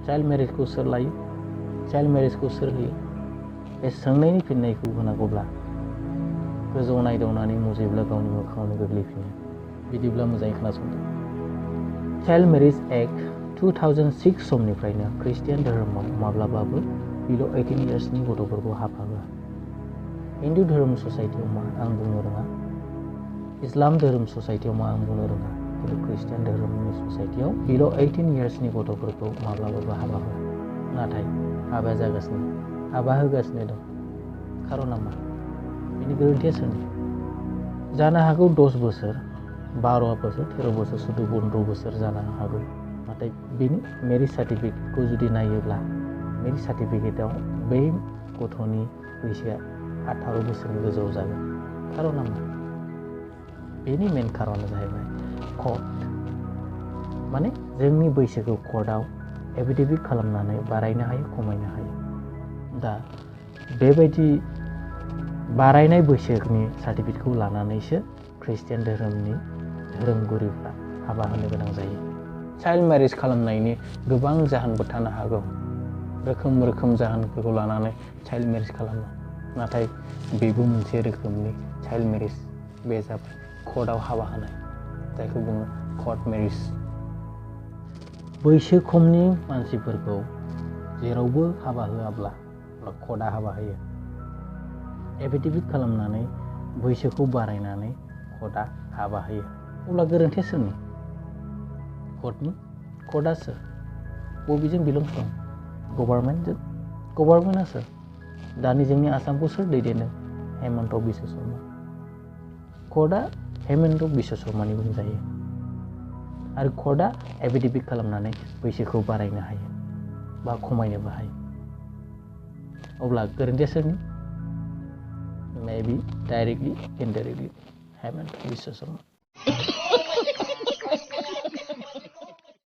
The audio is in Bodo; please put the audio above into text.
चाइल्ड मेरिजखौ सोर लायो चाइल्ड मेरिजखौ सोर होयो बे सोंनायनि फिननायखौ होनांगौब्ला गोजौ नायदावनानै मुजैब्ला गावनि मोखाङावनो गोग्लैफिनो बिदिब्ला मोजाङै खोनासंदो चाइल्ड मेरिज एक्ट 2006 समनिफ्रायनो ख्रिस्टियान धोरोमाव माब्लाबाबो बिल' 18 इयार्सनि गथ'फोरखौ हाबा होआ हिन्दु धोरोम ससाइटियाव मा आं बुंनो रोङा इस्लाम धोरोम ससाइटियाव मा आं बुंनो रोङा किन्तु ख्रिस्टियान धोरोमनि ससाइटियाव बिल' 18 इयार्सनि गथ'फोरखौ माब्लाबाबो हाबा होआ नाथाय हाबाया जागासिनो हाबा होगासिनो दं खार'ना मा बेनि गोरोन्थिया सोरनि जानो हागौ 10 बोसोर 12 बोसोर 13 बोसोर 15 बोसोर जानो हागौ नाथाय बेनि मेरिज सार्टिफिकेटखौ जुदि नायोब्ला मेरिज सार्टिफिकेटआव बै गथ'नि बैसोआ 18 बोसोरनि गोजौआव जागोन खार'ना मा बेनि मेन खार'ना जाहैबाय कर्ट माने जोंनि बैसोखौ कर्टआव एफिडेभिट खालामनानै बारायनो हायो खमायनो हायो दा बेबायदि बारायनाय बैसोनि सार्टिफिकेटखौ लानानैसो ख्रिस्टियान धोरोमनि धोरोमगुरुफ्रा हाबा होनो गोनां जायो चाइल्ड मेरिज खालामनायनि गोबां जाहोनबो थानो हागौ रोखोम जाहोनफोरखौ लानानै चाइल्ड मेरिज खालामो नाथाय बेबो मोनसे रोखोमनि चाइल्ड मेरिज बे जाबाय कर्टआव हाबा होनाय जायखौ बुङो कर्ट मेरिज बैसो खमनि मानसिफोरखौ जेरावबो हाबा होआब्ला कर्टआ हाबा होयो एफिडेभिट खालामनानै बैसोखौ बारायनानै कर्टआ हाबा होयो अब्ला गोरोन्थिया सोरनि कर्टआ सोर बबेजों बिलंस दं गभर्नमेन्टआ सोर दानि जोंनि आसामखौ सोर दैदेनदों हेमन्त बिश्व शर्मा कर्टआ हेमन्त बिश्व शर्मानि बुंजायो आरो कर्टआ एफिडेभिट खालामनानै बैसोखौ बारायनो हायो बा खमायनोबो हायो अब्ला गोरोन्थिया सोरनि maybe directly indirectly Hemant Biswa Sharma